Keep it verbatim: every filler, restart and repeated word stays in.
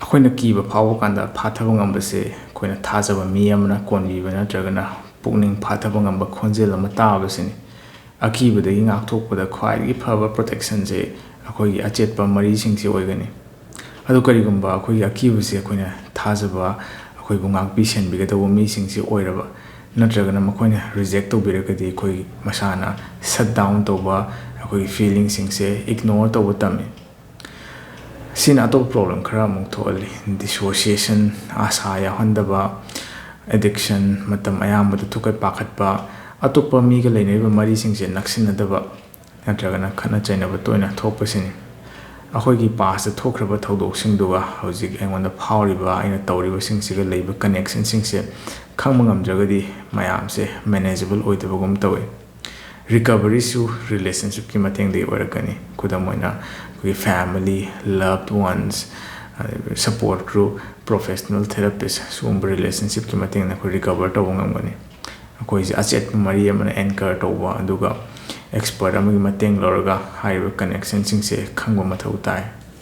ꯑꯩꯈꯣꯏꯅ ꯀꯤꯕ ꯐꯥꯎꯕ ꯀꯥꯟꯗ ꯐꯥꯊꯕ ꯉꯝꯕꯁꯦ ꯑꯩꯈꯣꯏꯅ ꯊꯥꯖꯕ ꯃꯤ ꯑꯃꯅ ꯀꯣꯟꯕꯤꯕ ꯅꯠꯇ꯭ꯔꯒꯅ ꯄꯨꯛꯅꯤꯡ ꯐꯥꯊꯕ ꯉꯝꯕ ꯈꯣꯟꯖꯦꯜ ꯑꯃ ꯇꯥꯕꯁꯤꯅꯤ꯫ ꯑꯀꯤꯕꯗꯒꯤ ꯉꯥꯛꯊꯣꯛꯄꯗ ꯈ꯭ꯋꯥꯏꯗꯒꯤ ꯐꯕ ꯄ꯭ꯔꯣꯇꯦꯛꯁꯟꯁꯦ ꯑꯩꯈꯣꯏꯒꯤ ꯑꯆꯦꯠꯄ ꯃꯔꯤꯁꯤꯡꯁꯦ ꯑꯣꯏꯒꯅꯤ꯫ ꯑꯗꯨ ꯀꯔꯤꯒꯨꯝꯕ ꯑꯩꯈꯣꯏꯒꯤ ꯑꯀꯤꯕꯁꯦ ꯑꯩꯈꯣꯏꯅ ꯊꯥꯖꯕ, ꯑꯩꯈꯣꯏꯕꯨ ꯉꯥꯛꯄꯤ ꯁꯦꯟꯕꯤꯒꯗꯧꯕ ꯃꯤꯁꯤꯡꯁꯦ ꯑꯣꯏꯔꯕ ꯅꯠꯇ꯭ꯔꯒꯅ ꯃꯈꯣꯏꯅ ꯔꯤꯖꯦꯛ ꯇꯧꯕꯤꯔꯒꯗꯤ ꯑꯩꯈꯣꯏ ꯃꯁꯥꯅ ꯁꯠ ꯗꯥꯎꯟ ꯇꯧꯕ, ꯑꯩꯈꯣꯏꯒꯤ ꯐꯤꯂꯤꯡꯁꯤꯡꯁꯦ ꯏꯒꯅꯣꯔ ꯇꯧꯕ ꯇꯝꯃꯤ꯫ ꯁꯤꯅ ꯑꯇꯣꯞꯄ ꯄ꯭ꯔꯣꯕ꯭ꯂꯦꯝ ꯈꯔ ꯑꯃꯨꯛ ꯊꯣꯛꯍꯜꯂꯤ꯫ ꯗꯤꯁꯣꯁꯤꯌꯦꯁꯟ, ꯑꯥꯁꯥ ꯌꯥꯎꯍꯟꯗꯕ, ꯑꯦꯗꯤꯛꯁꯟ, ꯃꯇꯝ ꯑꯌꯥꯝꯕꯗ ꯊꯨꯀꯠ ꯄꯥꯈꯠꯄ, ꯑꯇꯣꯞꯄ ꯃꯤꯒ ꯂꯩꯅꯔꯤꯕ ꯃꯔꯤꯁꯤꯡꯁꯦ ꯅꯛꯁꯤꯟꯅꯗꯕ ꯅꯠꯇ꯭ꯔꯒꯅ ꯈꯠꯅ ꯆꯩꯅꯕ ꯇꯣꯏꯅ ꯊꯣꯛꯄꯁꯤꯅꯤ꯫ ꯑꯩꯈꯣꯏꯒꯤ ꯄꯥꯁꯇ ꯊꯣꯛꯈ꯭ꯔꯕ ꯊꯧꯗꯣꯛꯁꯤꯡꯗꯨꯒ ꯍꯧꯖꯤꯛ ꯑꯩꯉꯣꯟꯗ ꯐꯥꯎꯔꯤꯕ, ꯑꯩꯅ ꯇꯧꯔꯤꯕꯁꯤꯡꯁꯤꯒ ꯂꯩꯕ ꯀꯅꯦꯛꯁꯟꯁꯤꯡꯁꯦ ꯈꯪꯕ ꯉꯝꯗ꯭ꯔꯒꯗꯤ ꯃꯌꯥꯝꯁꯦ ꯃꯦꯅꯦꯖꯦꯕꯜ ꯑꯣꯏꯗꯕꯒꯨꯝ ꯇꯧꯏ꯫ ꯔꯤꯀꯕꯔꯤꯁꯨ ꯔꯤꯂꯦꯁꯟꯁꯤꯞꯀꯤ ꯃꯇꯦꯡꯗꯒꯤ ꯑꯣꯏꯔꯛꯀꯅꯤ꯫ ꯈꯨꯗꯝ ꯑꯣꯏꯅ, ꯑꯩꯈꯣꯏꯒꯤ ꯐꯦꯃꯤꯂꯤ, ꯂꯚ ꯋꯥꯟꯁ, ꯁꯄꯣꯔꯠ ꯒ꯭ꯔꯨꯞ, ꯄ꯭ꯔꯣꯐꯦꯁꯅꯦꯜ ꯊꯦꯔꯥꯄꯤꯁ, ꯁꯤꯒꯨꯝꯕ ꯔꯤꯂꯦꯁꯟꯁꯤꯞꯀꯤ ꯃꯇꯦꯡꯅ ꯑꯩꯈꯣꯏ ꯔꯤꯀꯕꯔ ꯇꯧꯕ ꯉꯝꯒꯅꯤ꯫ ꯑꯩꯈꯣꯏꯁꯦ ꯑꯆꯦꯠꯄ ꯃꯔꯤ ꯑꯃꯅ ꯑꯦꯟꯀꯔ ꯇꯧꯕ, ꯑꯗꯨꯒ ꯑꯦꯛꯁꯄꯔꯠ ꯑꯃꯒꯤ ꯃꯇꯦꯡ ꯂꯧꯔꯒ ꯍꯥꯏꯔꯤꯕ ꯀꯅꯦꯛꯁꯟꯁꯤꯡꯁꯦ ꯈꯪꯕ ꯃꯊꯧ ꯇꯥꯏ꯫